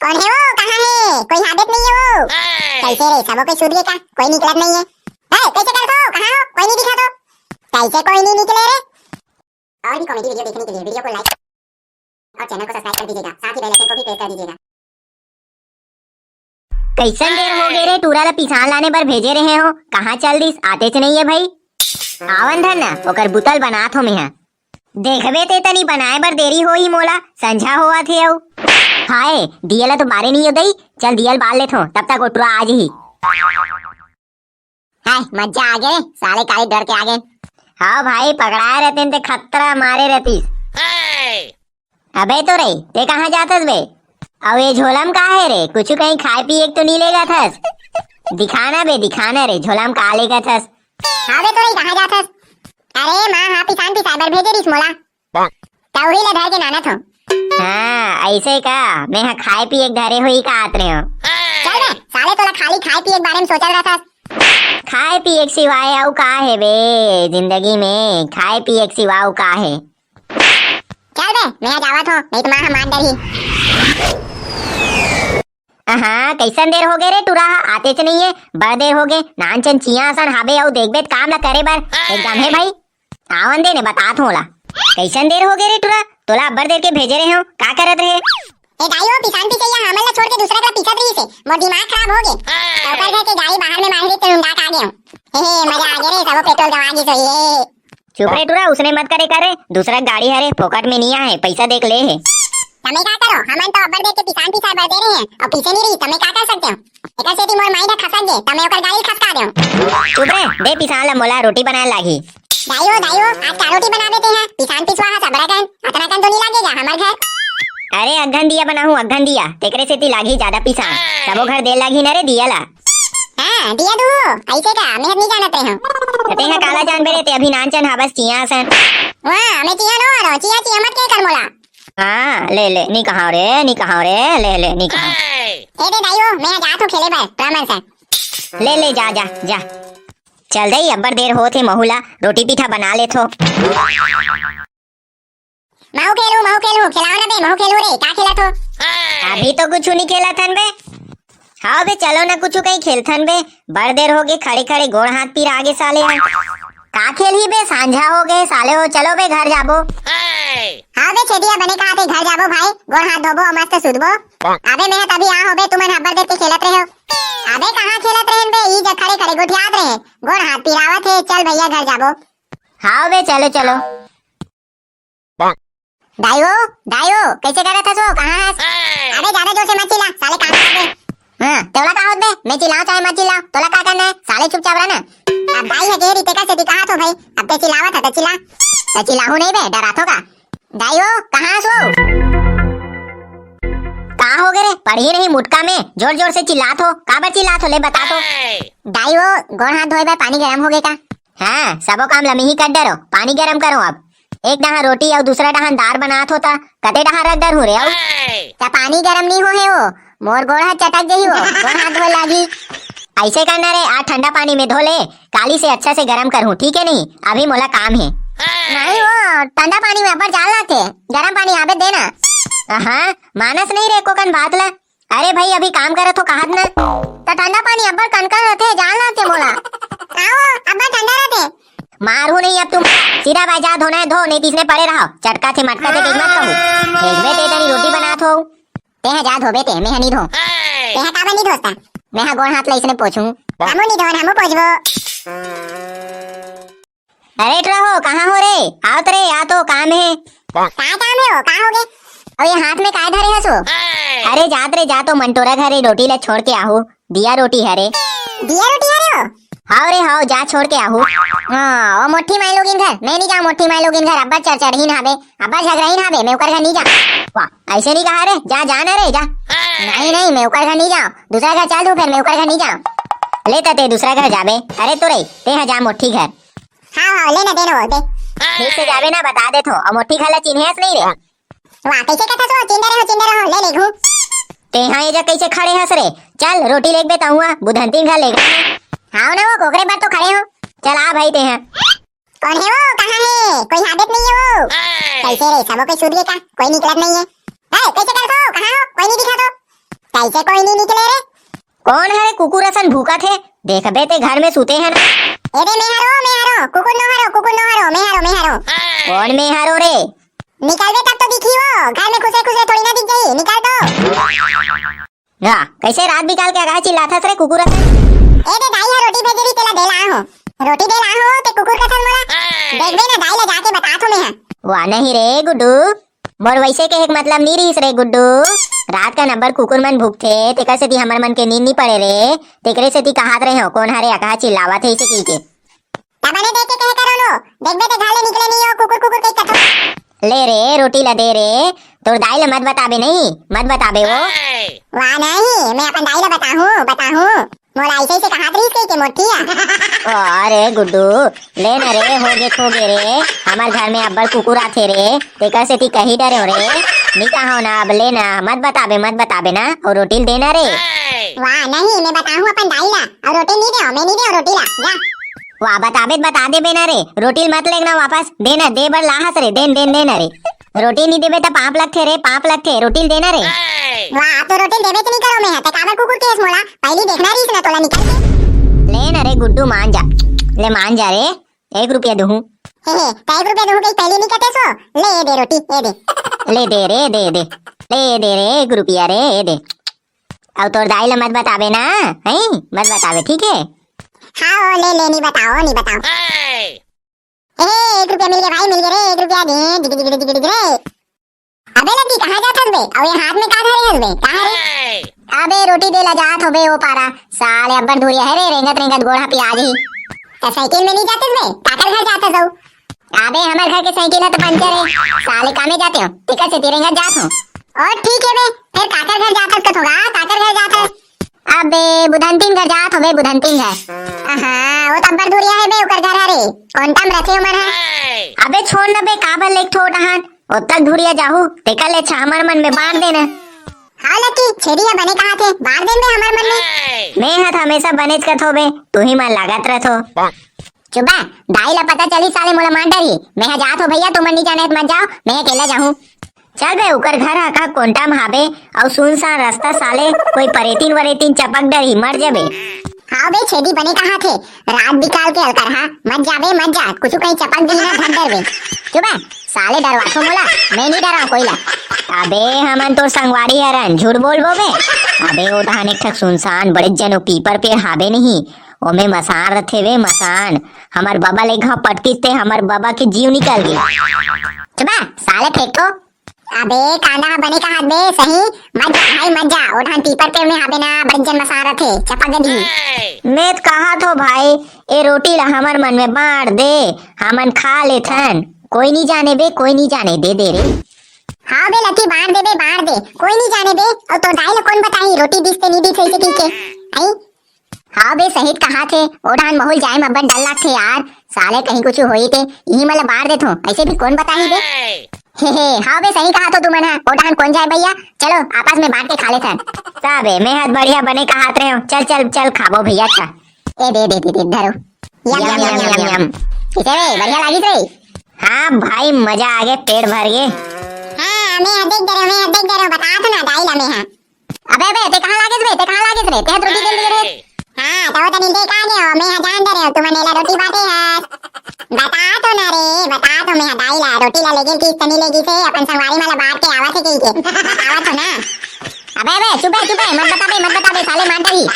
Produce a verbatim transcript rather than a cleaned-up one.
कौन है वो? कहाँ है? कोई हादत नहीं है वो। कैसे रे, सबो के सूत गे का? कोई निकलत नहीं है। ए, कैसे करत हो? कहाँ हो? कोई नहीं दिखा तो। कैसे कोई नहीं निकले रे? और भी कॉमेडी वीडियो देखने के लिए वीडियो को लाइक और चैनल को सब्सक्राइब कर दीजिएगा, साथ ही बेल आइकन को भी प्रेस कर दीजिएगा। कैसन देर हो गे रे, टूरा ला पिसान लाने बर भेजे रहे हो, कहाँ चल दिस? आतेच नहीं है भाई। आवन धर ना, ओकर बुतल बनात हो मेहा। देखबे ते तनी बनाए बर देरी होही मोला, संझा होवत हे अउ। हाय, दिया ला तो बारे नहीं हो दई, चल दिया ल बाल लेथो, तब तक ओ टूरा आ जही। हाय, मजा आ गे, साले काली डर के आ गे। हाँ भाई, पकड़ाए रहते ते खतरा मारे रहतीस। अबे तो रे, ते कहाँ जाथस बे? अउ ये झोला म का हे रे? कुछु कहीं खाए पिए के तो नहीं लेगथस? दिखाना बे, दिखाना रे, झोला म का लेगथस? हाँ बे तो रे, कहाँ जाथस? अरे माँ, हाँ पिसान पिसाए बर भेजे रिस मोला। त उही ला धर के नानत हो। हाँ, ऐसे का? मैं हा खाए पिए के धरे हुई का आत रहे हो। चल बे, साले तोला खाली खाए पिए के बारे में सोचल रहथस। खाए पिए के सिवाय अउ का हे बे जिंदगी में? खाए पिए के सिवा अउ का हे? चल बे, मैं जावत हो, नहीं तो माँ हम मार डरही। अहा, कैसन देर हो गे रे टूरा हा? आतेच नहीं है, बड़ देर हो गे। नान चन चिया असन हाबे अउ देखबे त काम ला करे बर एकदम है भाई। आवन दे ने, बतात हो ला। कैसन देर हो गे रे टूरा? तोला अब्बड़ देर के भेजे रहे हो, का करत रहे? ए दाई हो, पिसान पिसैया हमन ला छोड़ के दूसरा करा पिसत रहिस हे। मोर दिमाग खराब हो गे। त ओकर घर के गाड़ी बाहर में मारे रहिस त उंडा के आ गे हो। हे, हे, मजा आ गे रे, सबो पेट्रोल गवा गिस होही। चुप रे टूरा, उसने मत करे कर रे। दूसरा गाड़ी हरे, फोकट में नहीं आहे, पैसा देख ले हे। तमे का करो, हमन तो अब्बड़ देर के पिसान पिसाए बर दे रहे हैं, अउ पीसे नहीं रही, तमे का कर सकते हो? एकर सेती मोर माई ला खसक गे, तमे ओकर गाड़ी खसका देव। चुप रे, दे पिसान ला, मोला रोटी बनाए लागी। दाई हो, दाई हो, आज का रोटी बना देते हैं, पिसान पिसवा हा सबरा कन, अतना कन तो नहीं लागेगा हमर घर। अरे अघन दिया बनाहूँ, अघन दिया, तेकरे सेती लागी ज्यादा पिसान। सबो घर दे लागी न रे दिया ला। हाँ, दिया दू, ऐसे का? मैं नहीं जानत रहे हूँ। त तेहा काला जान बे रे, ते अभी नान चन हा बस चिया असन। वाह, मैं चिया नो रो, चिया चिया मत के कर मोला। हाँ, ले ले, नी कहाव रे, नी कहाव रे, ले ले, नी कहाव। ए दे दाई हो, मैं जात हूँ खेले बर, रामन से। ले ले, जा, जा, जा। चल दई, अब्बड़ देर होत हे, महू ला रोटी पीठा बना लेथो। महू खेलू, महू खेलू, खिलाओ ना बे, महू खेलू रे, का खेलत हो? अभी तो कुछु नहीं खेलत हन बे। हाँ बे, चलो ना कुछु कहीं खेलथन बे, बड़ देर हो गे खड़े खड़े, गोड़ हाथ पीरा गे साले हा। का खेलही बे, सांझा हो गे साले हो, चलो बे घर जाबो। हाँ बे छेदिया, बने कहा थे घर जाबो भाई, गोड़ हाथ धोबो अउ मस्त सुतबो। अबे मैं तभी आ हो बे, तुमन हब्बड़ देर के खेलत रहे हो। अबे कहाँ खेलत रहेन बे, ई जग खड़े खड़े गोठियात रहे, गोड़ हाथ पिरावत हे, चल भैया घर जाबो। हाँ बे, चलो चलो। दाई हो, दाई हो, कैसे करत हस वो? कहाँ हस? अबे ज्यादा जोर से मत चिल्ला, साले कान में आगे। हाँ, तोला का होत बे? मैं चिल्लाऊं चाहे मत चिल्लाऊं, तोला का करना है? साले चुपचाप रह ना। अब दाई हे गेरी, तेकर सेती कहा थो भाई, अब ते चिल्लावत है त चिल्ला। त चिल्लाहूं नहीं बे, डराथो का? दाई हो, कहाँ हस वो? का हो गे रे? पढ़ी नहीं मुटका में, जोर जोर से चिल्लात हो, काबर चिल्लात हो, ले बता तो। दाई हो, गोड़ हाथ धोए बर पानी गरम हो गे का? हाँ, सबो काम लमी ही कर डरो, पानी गरम करो अब। एक डहान रोटी अउ दूसरा डहान दार बनात हो त कते डहान रख डरहूं रे अउ? त पानी गरम नी होहे वो, मोर गोड़ ह चटक जही वो, गोड़ हाथ धोए लागी। ऐसे करना रे, आ ठंडा पानी में धो ले, काली से अच्छा से गरम करहूं, ठीक है नहीं? अभी मोला काम है। नहीं वो, ठंडा पानी में अब्बड़ जान लागथे, गरम पानी आबे देना। हाँ, मानस नहीं रे कोकन बात ला। अरे भाई, अभी काम करत हो कहत ना। त ठंडा पानी अब्बड़ कनकन रथे, जान लागथे मोला। आओ, अब्बड़ ठंडा रथे। मारू नहीं अब तुम, सीधा भाई जा धोना है धो, नहीं तीसने पड़े रहो, चटका थे मटका थे देख मत कहू। देखबे ते तनी रोटी बनात हो। ते हा जा धोबे ते, मैं हा नहीं धो। ते हा काबर नहीं धोसता? मैं हा गोड़ हाथ ला इसने पोछू। हमू नहीं धोन, हमू पोछबो। अरे टूरा हो, कहाँ हो रे? आवत रे, आ तो काम है। का काम है वो? का हो गे? अउ ये हाथ में काय धरे हस वो? अरे जात रे जा तो मंटोरा घरे रोटी ला छोड़ के आहू। दिया रोटी हरे। दिया रोटी हरे हो? हाव रे हाव, जा छोड़ के आहू। हाँ, वो मोठी माई लोगिन घर। मैं नहीं जाऊँ मोठी माई लोगिन घर। अब्बड़ चरचरहीन हाबे, अब्बड़ झगड़ाहीन हाबे, मैं ओकर घर नहीं जाऊँ। वाह, ऐसे नहीं कहा रे, जा, जा ना रे, जा। नहीं, नहीं, मैं ओकर घर नहीं जाऊँ। दूसरा घर चल तू फिर, मैं ओकर घर नहीं जाऊँ। ले त ते दूसरा घर जाबे। अरे तो रे, ते हा जा मोठी घर। हाँ, हाँ, ले ना, दे ना वो, दे। ठीक से जाबे ना, बता देत हो। अउ मोठी घर ला चिन्हे हस नहीं रे? वाह, कैसे कथस वो, चिन्हे रहो, चिन्हे रहो, ले ले घू। ते हा ये जा कैसे खड़े हस रे? चल, रोटी लेगबे तहुआ, बुधंतिन घर लेगा। हाँ ना, वो कोकरे बर तो खड़े हो। चल आ भाई ते हा। कौन है वो? कहाँ है? कोई हादत नहीं है वो। कैसे रे, सबो के सूत गे का? कोई निकलत नहीं है। ए, कैसे करत हो? कहाँ हो? कोई नहीं दिखा तो। अइसे कोई नहीं निकले रे। कोन हरे कुकुर असन भूकत हे? देखबे ते घर में सुते हे ना। ए दे, मैं हरो, मैं हरो, कुकुर नो हरो, कुकुर नो हरो, मैं हरो, मैं हरो। कोन मैं हरो रे? निकलबे तब तो दिखी वो, घर में खुसे खुसे थोड़ी ना दिख जाई, निकल तो। ना, कैसे रात बिकाल के अगहा चिल्लाथस रे कुकुर असन? ए दे दाई हा रोटी भेजे रही, तेला दे ला हो। रोटी दे ला हो, ते कुकुर कसन मोला। देखबे ना दाई ला जाके बतात हो मैं हा। वाह नहीं रे गुड्डू, मोर वैसे कहे के मतलब नी रहिस रे गुड्डू। रात कन अब्बड़ कुकुर मन भूकथे, तेकर सेती हमर मन के नींद नी पड़े रे, तेकरे सेती कहात रहे हो, कोन हरे अकहा चिल्लावत हे इसे कहिके। तब बने देख के कहे करो लो, देखबे ते घर ले निकले नहीं हो, कुकुर कुकुर कही कथो। ले रे, रोटी ला दे रे, तोर दाई ला मत बताबे नहीं, मत बताबे वो। वाह नहीं, मैं अपन दाई ला बताहूँ, बताहूँ। मोला ऐसे ऐसे कहात रहिस कहिके मोर ठिया। ओ, अरे गुड्डू, ले ना रे, होगे खोगे रे, हमर घर में अब्बड़ कुकुर आथे रे, तेकर सेती कही डरे हो रे। नी कहो ना, अब ले ना, मत बताबे, मत बताबे ना, अउ रोटी ल दे ना रे। वाह, नहीं, मैं बताहूँ अपन दाई ला, अउ रोटी नी देव, मैं नी देव रोटी ला, जा। वाह, बताबे त बता देबे ना रे, रोटी ल मत लेग ना वापस, दे ना, दे बर लाहस रे, देन, देन, दे ना रे। रोटी नी देबे त पाप लगथे रे, पाप लगथे, रोटी ल दे ना रे। वाह, तो रोटी ल देबे के नी करो मैं, ते काबर कुकुर केस मोला, पहली देखना रहिस ना तोला निकल के। ले ना रे गुड्डू, मान जा, ले मान जा रे, एक रुपया दूहूँ। हे, हे, त एक रुपया दूहूँ कही पहली नी कते सो, ले ये दे रोटी, ये दे। ले दे रे, दे, दे, ले ये दे रे, एक रुपया रे, ये दे। अउ तोर दाई ला मत बताबे ना, हैं? मत बताबे, ठीक है? हाँ, ओ, ले, ले, नी बताओ, नी बताओ। ए, एक रुपया मिल गया भाई, मिल गया रे, एक रुपया दे, डिग, डिग, डिग, डिग रे। अबे लकी, कहाँ जात हस बे? अउ ये हाथ में का धरे हस बे? कहाँ रे? अबे रोटी दे ला जात हो बे, ओ पारा। साले अब्बड़ धुरिया हे रे, रेंगत, रेंगत गोड़ हा पिया जही। त साइकिल में नी जात हस बे? काकर घर जात हस अउ? अबे, हमर घर के साइकिल ह तो पंचर हे। साले कामे जाते हो, तेकर सेती रेंगत जात हो। ओ ठीक हे बे, फेर काकर घर जात हस कथो गा, काकर घर जात हस? अबे, बुधंतिन घर जात हो बे, बुधंतिन घर। आहा, वो तो अब्बड़ दूरिया हे बे, ओकर घर हरे। कोंटा म रथे ओमन ह। अबे, छोड़ न बे, काबर लेगथो डहान? ओतक दूरिया जाहू, तेकर ले अच्छा हमर मन में बांट देना। हाँ लकी, छेदी ह बने कहाथे, बांट देन बे हमर मन में। मैं ह त हमेशा बनेच कथो बे, तुही मन लागत रथो। चुप बा, दाई ला पता चली साले मोला मार डरही। मैं ह जात हो भैया, तुमन नी जाने त मत जाओ, मैं अकेला जाहूँ। चल बे, ओकर घर ह का कोंटा म हाबे, अउ सुनसान रस्ता साले, कोई परेतिन वरेतिन चपक डरही, मर जबे। हाँ बे छेदी बने कहाथे, रात बिकाल के अलकरहा, मत जाबे, मत जा, कुछु कहीं चपक दिही ना धर डरबे। चुप बा, साले डरवाथो मोला, मैं नी डराव कोई ला। अबे हमन तोर संगवारी हरन, झूठ बोलबो बे। अबे ओ डहान एक ठक सुनसान बड़े जनो पीपर पेड़ हाबे नहीं, ओमे मसान रथे बे, मसान। हमर बबा ले घाव पटकिस ते हमर बबा के जीव निकल गे। चुप बा, साले फेंको। अबे कांदा ह बने कहात बे, सही। मत जा भाई, मत जा, ओ डहान पीपर पेड़ में हाबे ना, बड़े जन मसान रथे, चपक गदी। मैं त कहात हो भाई, ए रोटी ला हमर मन में बांट दे, हमन खा लेथन। कोई नी जाने बे, कोई नी जाने, दे दे रे। हाँ बे लकी, बांट दे बे, बांट दे, कोई नी जाने बे। अउ तोर दाई ला कोन बताही, रोटी दिस ते नी दिस, ऐसे कहिके। आई। हाँ बे, सही त कहाथे, ओ डहान महूल जाए म अब्बड़ डर लागथे यार, साले कहीं कुछु होई ते, इही मन ला बांट देथो, ऐसे भी कोन बताही बे? हे, हे, हाँ बे, सही कहाथो तुमन ह, ओ डहान कोन जाए भैया, चलो आपस में बांट के खा लेथन। तबे, मैं ह त बढ़िया बने कहात रहेंव, चल, चल, चल खाबो भैया, अच्छा। ए दे, दे, दे, दे, धरो। यम, यम, यम, यम, यम। कैसे बे, बढ़िया लागिस रे? हाँ भाई, मजा आगे, पेट भर गे। हाँ, मैं ह देख डरेंव, मैं ह देख डरेंव, बतात हो ना दाई ला मैं ह। अबे, अबे, ते कहाँ लागेस बे? ते कहाँ लागेस रे? ते ह तो रोटी दे ले रे। हाँ, तो तनी देखा दे, मैं ह जान डरेंव, तुमन एला रोटी बांटे हस। बतात हो ना रे, बतात हो, मैं ह दाई ला, रोटी ला लेगेल किस तनी लेगिस हे, अपन संगवारी मन ला बांट के आवत हे कहिके। बतात हो ना। अबे, अबे, चुप बे, चुप बे, मत बताबे, मत बताबे, साले मार डरही।